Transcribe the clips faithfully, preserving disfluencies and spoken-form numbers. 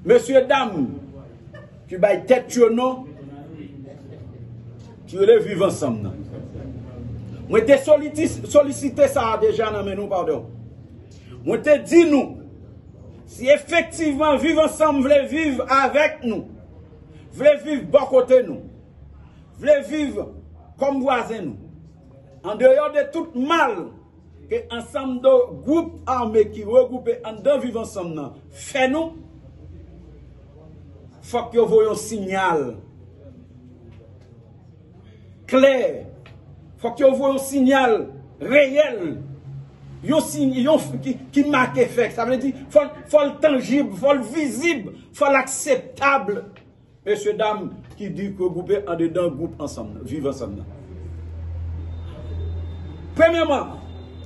Mesye dam ki bay tèt yo non, ki rele Viv Ansanm nan. Mwen te soliti- solisite sa a deja nan men nou, padon. Mwen te di nou, si efektivman Viv Ansanm vle viv avèk nou, vle viv bò kote nou, vle viv kòm vwazen nou, andeyò de tout mal ke ansanm de gwoup ame ki regwoupe anndan Viv Ansanm nan fè nou, fòk yo voye yon sinyal klè. Fòk yo voye yon sinyal reyèl. Yon siy, yon f- ki, ki make fèk. Sa vle di, fò, fò l tanjib, fò l vizib, fò l akseptab. Mesye dam ki di ke gwoupe andedan gwoup ansanm nan, Viv Ansanm nan. Premyèman,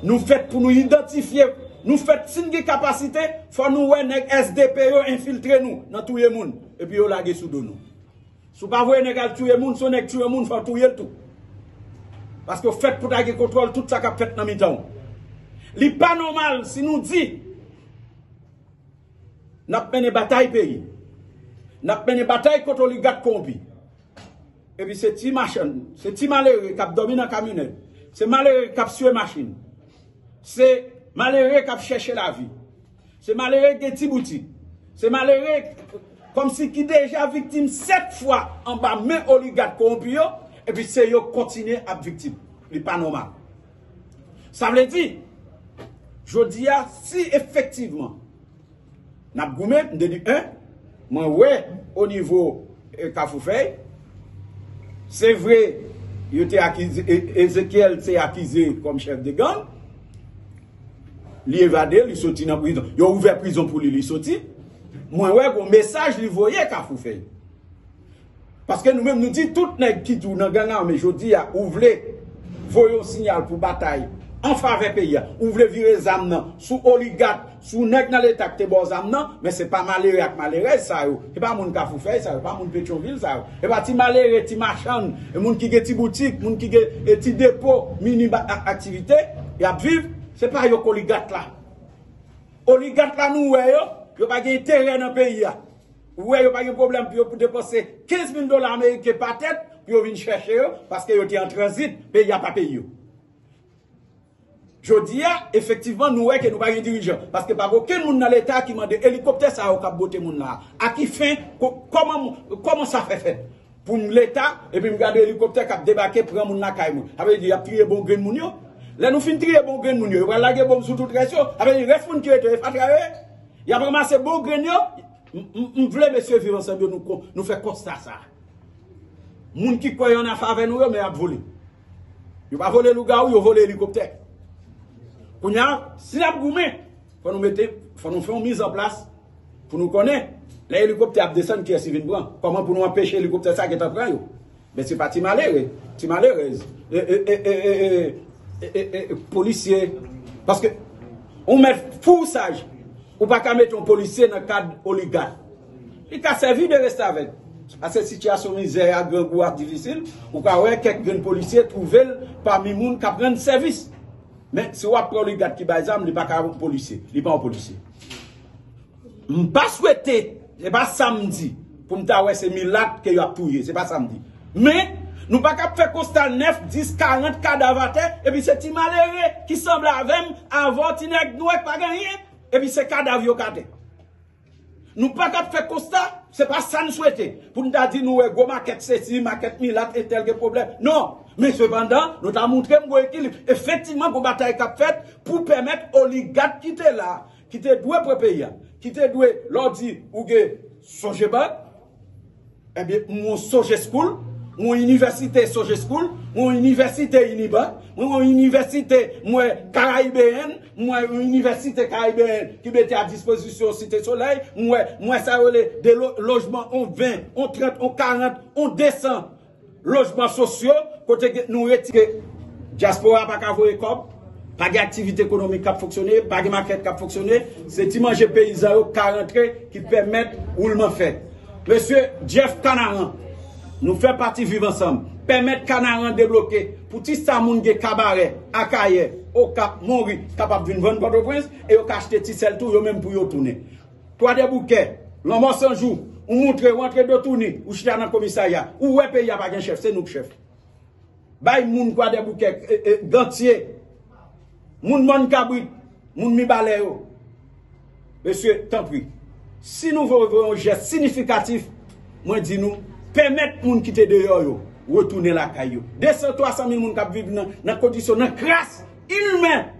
nou fèt pou nou idantifye, nou fèt si n gen kapasite, fò nou wè nèg S D P yo enfiltre nou nan touye moun, epi yo lage sou do nou. Si w pa voye nèg al touye moun, si yon nèg touye moun, fò w touye l tou. Paske w fèt pou ta gen kontwòl tout sa k ap fèt nan mitan w. Li pa nòmal si nou di n ap mennen batay peyi. N ap mennen batay kont oligat kowonpi. Epi se ti machann, se ti malere k ap dòmi nan kamyonèt. Se malere k ap swe machin. Se malere k ap chèche lavi. Se malere k gen ti boutik. Se malere kòmsi ki deja viktim sèt fwa anba men oligat kowonpi yo, epi se yo kontinye ap viktim. Li pa nòmal. Sa vle di, jodi a, si efektivman n ap goumen, m te di, en, mwen wè o nivo eh, Kafou Fèy, se vre, yo te akize, E- Ezekyèl te akize kòm chèf de gang, li evade, li soti nan prizon. Yo ouvè prizon pou li, li soti. Mwen wè gon mesaj li voye Kafou Fèy. Paske nou menm nou di tout nèg ki tou nan gang ame jodi a, ou vle voye yon sinyal pou batay an favè peyi a, ou vle vire zam nan sou oligat, sou nèg nan leta ki te ba w zam nan, men se pa malere ak malerèz sa yo, se pa moun Kafou Fèy sa yo, se pa moun Petyonvil sa yo, se pa ti malere, ti machann, e moun ki gen ti boutik, moun ki gen e ti depo, mini ba- a- aktivite, y ap viv, se pa yo k oligat la. Oligat la nou wè yo, yo pa gen enterè nan peyi a. Ou wè yo pa gen pwoblèm pou yo pou depanse kenz mil dola ameriken pa tèt pou yo vin chèche yo, paske yo te an tranzit, peyi a pa peyi yo. Jodi a, efektivman, nou wè ke nou pa gen dirijan. Paske pa gen okenn moun nan leta ki mande elikoptè sa yo k ap bote moun la. A ki fen? Ko- Kòman, kòman sa fè fèt? Pou m leta, epi m gade elikoptè k ap debake, pran moun lakay mwen. Sa vle di, y ap triye bon grenn moun yo. Lè nou fin triye bon grenn moun yo, yo pral lage bonm sou tout rès yo. Sa vle di, rès moun ki rete yo, e fatra yo ye. Y ap ranmase bon grenn yo, m, m, m vle mesye Viv Ansanm yo, nou, kon- nou fè konsta sa. Moun ki kwè yo nan favè nou yo, men y ap vole. Yo pa vole lougawou, yo vole elikoptè. Kounye a, si n ap goumen, fò nou mete, fò nou fè yon mizanplas pou nou konnen, lè elikoptè ap desann, kiyès ki vin pran? Kòman pou nou anpeche elikoptè sa gentan pran yo? Men se pa ti malere, ti malerèz, e, e, polisye. Paske, ou mèt fou saj, ou pa ka mete yon polisye nan kad oligat. Li ka sèvi de restavèk. Paske sitiyasyon mizè a, grangou a difisil, ou ka wè kèk grenn polisye twouve l pami moun k ap rann sèvis. Men, si w ap pran oligat ki bay zam, li pa ka yon polisye. Li pa yon polisye. M pa swete, se pa sa m di, pou m ta wè se milat ke y ap touye, se pa sa m di. Men, nou pa ka ap fè konsta nèf, dis, karant kadav atè, epi se ti malere ki sanble avè m, avè w, ti nèg nwè k pa gen anyen, epi se kadav yo k atè. Nou pa ka ap fè konsta, se pa sa n swete. Pou n ta di nou wè gwo makèt sesi, makèt milat, entèl gen pwoblèm. Non. Men sepandan, nou ta montre m gwo ekilib. Efektivman, gon batay k ap fèt pou pèmèt oligat ki te la, ki te dwe pran peyi a, ki te dwe, lè w di ou gen Sogebank, ebyen, m gon Sogeschool, m gon inivèsite Sogeschool, m gon inivèsite Unibank, m gon inivèsite, m wè Karayibeyèn, m wè yon inivèsite karayibeyèn ki mete a dispozisyon Site Solèy, m wè, m wè sa yo rele de lo- lojman, on ven, on trant, on karant, on desan lojman sosyo, kote ke nou retire dyaspora pa ka voye kòb, pa gen aktivite ekonomik k ap fonksyone, pa gen makèt k ap fonksyone, se ti manje peyizan yo ka rantre ki pèmèt woulman fèt. Mesye Jeff Canaran, nou fè pati Viv Ansanm, pèmèt Canaran debloke pou ti sa moun gen Kabarè, Akayè, Okap, Monri kapab vin vann Pòtoprens e yo ka achte ti sèl tou, yo menm pou yo tounen. Twadèboukè, Lanmò San Jou, ou moutre, ou antre do touni, ou chita nan komisarya, ou wè peyi a pa gen chèf, se nou k chèf. Bay moun Kwadèboukè, e, e, Gantye, moun Mòn Kabrit, moun Mibalè yo. Mesye, tanpri, si nou vle voye yon jès sinifikatif, mwen di nou, pèmèt moun ki te deyò yo retounen lakay yo. De san, twa san mil moun k ap viv nan, nan kondisyon, nan kras inmen.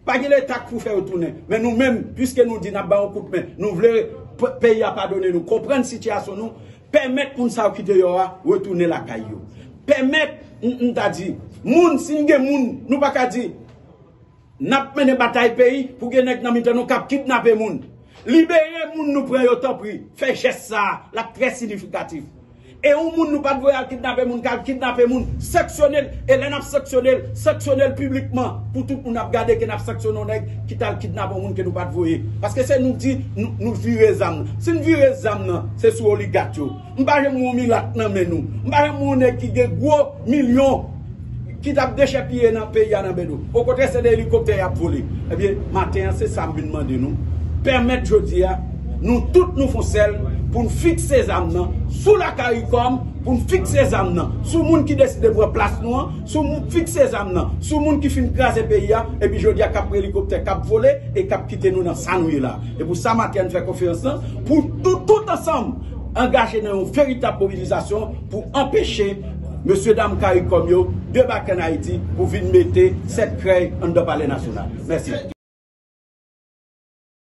Pa gen Leta k pou fè yo tounen. Men nou menm, piske nou di n ap ba yon kout men, nou vle p- peyi a padone nou, konprann sitiyasyon nou, pèmèt moun sa yo ki deyò a retounen lakay yo. Pèmèt, m, m ta di, moun, si n gen moun, nou pa ka di, n ap mennen batay peyi pou gen nèg nan mitan nou k ap kidnape moun. Libere moun nou pran yo, tanpri. Fè jès sa a, l ap trè sinifikatif. E yon moun nou pa t voye al kidnape moun, k al kidnape moun, sanksyone l. E lè n ap sanksyone l, sanksyone l piblikman. Pou tout moun ap gade ke n ap sanksyone yon nèg ki t al kidnape yon moun ke nou pa t voye. Paske se nou k di, nou, nou vire zam nan. Si n vire zam nan, se sou oligak yo. M pa janm wè yon milat nan men nou. M pa janm wè yon nèg ki gen gwo milyon ki t ap dechèpiye nan peyi a nan bèdo. Okontrè, se de elikoptè y ap vole. Ebyen, maten an, se sa m vin mande nou. Pèmèt jodi a, nou tout nou fon sèl pou n fikse zam nan sou la CARICOM, pou n fikse zam nan sou moun ki deside pran plas nou an, sou moun fikse zam nan sou moun ki fin kraze peyi a, epi jodi a k ap pran elikoptè, k ap vole e k ap kite nou nan sa nou ye la. E pou sa maten an, n fè konferans lan, pou tout, tout ansanm angaje nan yon veritab mobilizasyon pou anpeche mesye dam CARICOM yo debake ann Ayiti pou vin mete sèt krèy anndan Palè Nasyonal. Mèsi.